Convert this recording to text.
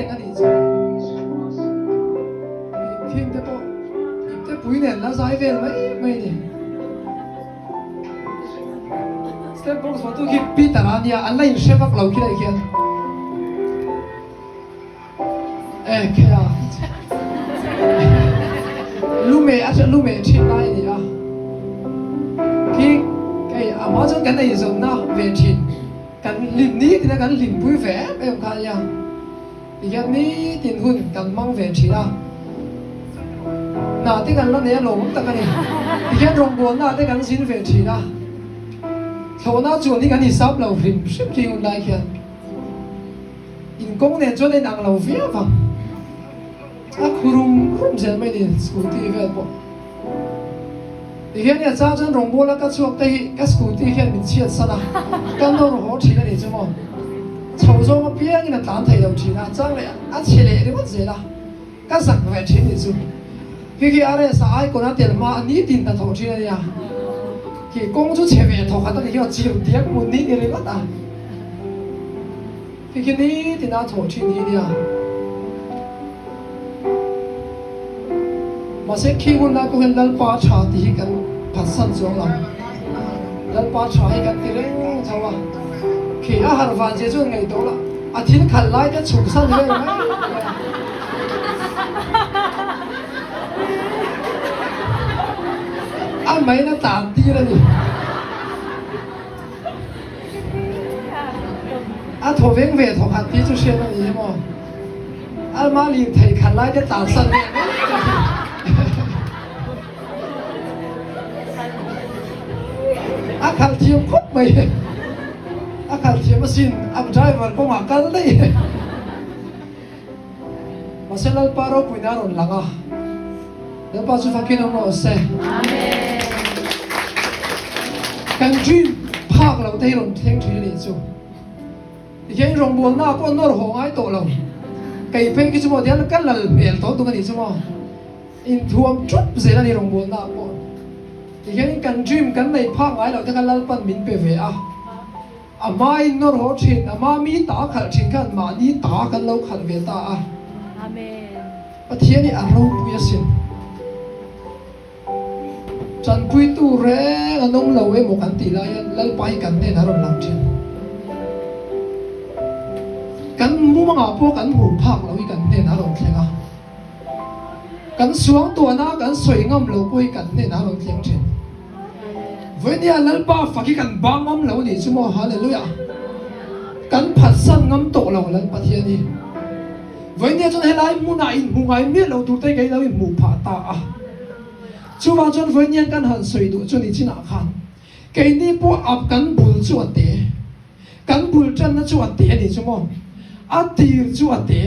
reng a nih chu. Khing te pawh ipte pui nen la zai vel mai mai a ni. Step box vatu khi Peter a nia, an la inhre vak lo khi lai khian. E khe a. Lume a lume thin lai a ni a. Khi kei amah chuan kan eizawnna ve thin. Kan hlim ni tina kan hlimpui ve em em kha a nia. Tihian nitin hun kan hmang ve thin a, hna te kan la nei a lawmawm tak a ni. Tihian rawngbawlna te kan zin ve thin a, thlawhna chuan hi kan hisap lo hrim hrim thin hun lai khian. Inkawng nen chuan a inang lo viau vang. A khu rum rum zel mai ni scooty vel pawh. Tihian i a chang chuan rawngbawla ka chhuak te hi ka scooty hian min chhiat san a, ka nawr haw thin a nih chu maw. Chho zawng apiangin a tlan thei lo thin a, a chang leh a chhe leh ringawt zel a, ka zak ve thin nih chu. Khi khi RS a icon a tel hma a nitin hnathawh thin a nia. Khi kawng chu chhe ve thawkhat a ni hi aw, chirh diak hmun ni ni ringawt a. Khi khi nitin a thawh thin hi nia. Mahse khi hun lai pawh hian Lalpa tha tih hi kan phatsan chuang lo. Lalpa tha hi kan ti reng tho a. Khi a harh van zia chuan ngaihtuah la, a thil khalh lai te chhuk san vel mai mai a. A main a tan tir a ni. A thaw veng ve thaw khat tih chu hriat a ni em aw? Alma lir thei khat lai te tlan san ve mai mai a. A khalh thiam khawp mai. A khalh thiam asin a driver kawngah kal daih. Mahse Lalpa ropuina a rawn lang a, Lalpa chu fakin awm rawh se. Kan dream phak lo te hi rawn thleng thin a nih chu. Tikhian rawngbawlna pawh nawr haw ngai tawh lo. Kei phei khi chu maw tihian ka lal hmel tawh tuk a nih chu maw. Inthuam thup zel a ni rawngbawlna pawh. Tikhian kan dream kan nei phak ngai lo te kha Lalpan min pe ve a. A hmain nawr haw thin, a hma mi ta khalh thin khan mahni ta kan lo khalh ve ta a. Pathian hi a ropui asin. Tanpuitu reng an awm lo emaw kan tih lai hian Lalpa hi kan hnenah a rawn lang thin. Kan mumangah pawh kan hmuh phak lo hi kan hnenah a rawn thleng a. Kan suangtuahna kan sawi ngam lo pawh hi kan hnenah a rawn thleng thin. Vawinia Lalpa fak hi kan bang ngam lo nih chu maw Hallelujah kan phatsan ngam tawh lo Lal Pathian hi Vawinia chuan helai hmunah inhmu ngai miah lo tur te kei lo inhmuh phah ta a chuvang chuan Vawinia kan han sawi duh chu ni chinah khan keini pawh ap kan bul chu a te kan bul tanna chu a te a nih chu maw a tir chu a te.